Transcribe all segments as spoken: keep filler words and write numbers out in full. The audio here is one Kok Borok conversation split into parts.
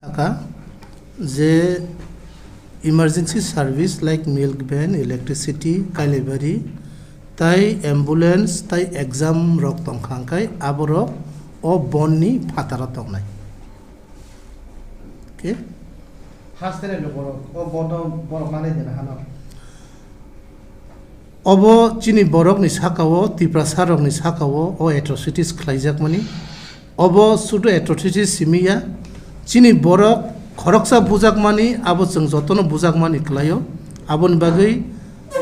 Saka je emergency service like milk van, electricity, kailabari, tai ambulance, tai exam rok tongkha hwnkhe aborok o bond ni phataro tongnai. Okay? Hasteni borok o bond o borok manwi dena hano. Obo chini borokni sakao, Tiprasa rokni sakao o atrocities khlaijakmani. Obo sudu atrocities simi ya. Chini borok khoroksa bujakmani, abo chwng jotono bujakmani kwlaio. Aboni bagwi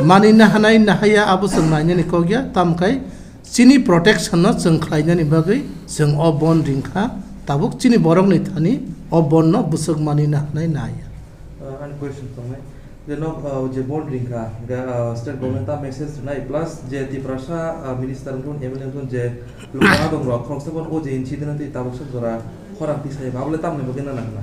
manwi nahanai nahaya abo chwng nainani kok ya. Tamkhe chini protection no chwng khlainani bagwi chwng o bond ringkha. Tabuk chini borokni thani o bond no bwswk manwi nahanai nahaya. Ah, ani question tongnai. Je nok, ah, je bond ringkha, ga, ah, state government ta message rwnai, plus je Tiprasa, ah, minister wngthun, M L A wngthun, je lukha adong rok, khoroksa bon o je incident twi tabuk sok jora khorang tisai ba, abole tamni bagwi nana hwnna?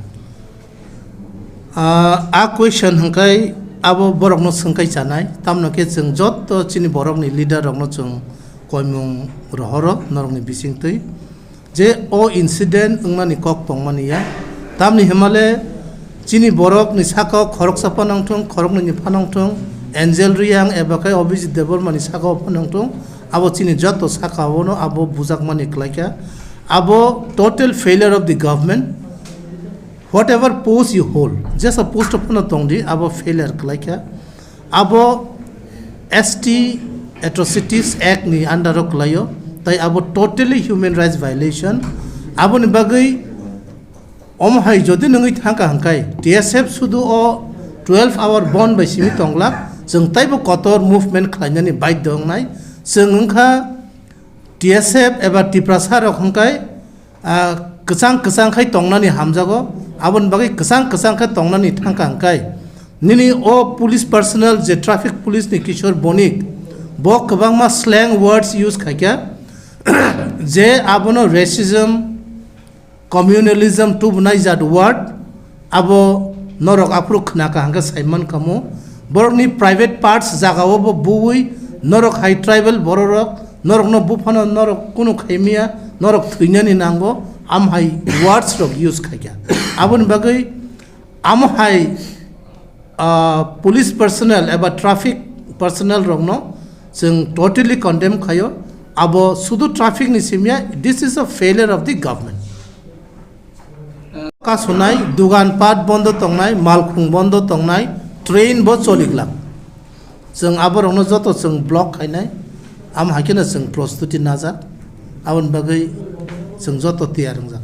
Ah, a question hwnkhe abo borokno swngkai chanai, tamno khe chwng jotto chini borokni leader rokno chwng koimung rohoro norokni bisingtwi. Je o incident wngmani kok tongmani ya. Tamni himale chini borokni sakao khoroksa phano wngthung, khoroknwi ni phano wngthung, Angel Reang eba khe Abhijit Debbarma ni sakao phano wngthung, abo chini joto sakaono abo bujakmani kwlaikha. Abo total failure of the government. Whatever post you hold, jesa post o phano tongdi, abo failure kwlaikha. Abo S T Atrocities Act ni under o kwlaio, tai abo totally human rights violation. Aboni bagwi omo hai jodi nungwi thangkha hwnkhe T S F sudu o twelve hour bond bai simi tonglak, chwng taibo kotor movement khlainani baidhyo wngnai. Chwng wngkha T S F eba Tiprasa rok hwnkhe, ah, kwchang kwchang khai tongnani hamjago, aboni bagwi kwchang kwchang khe tongnani thangkha hwnkhe. Nini o police personnel je traffic police ni Kishore Bonik, bo kwbangma slang words use khaikha, je abono racism, communalism tubunai jat word, abo norok aphuru khnakha hwnkhe saiman kamo. Borokni private parts jagao bo buwi norok hai tribal bororok, norokno buphano norok kunu khaimiya, norok thwinani nango, am hai words rok use khaikha. Aboni bagwi amo hai, ah, police personnel eba traffic personnel rokno chwng totally condemn khaio. Abo sudu traffic ni simya, this is a failure of the government. Kasunai, dugan pat bondo tongnai, malkhung bondo tongnai, train bo choliglak. Chwng aborokno joto chwng block khainai, am haikhe no chwng prostuti najak, aboni bagwi chwng joto tiyar wngjak.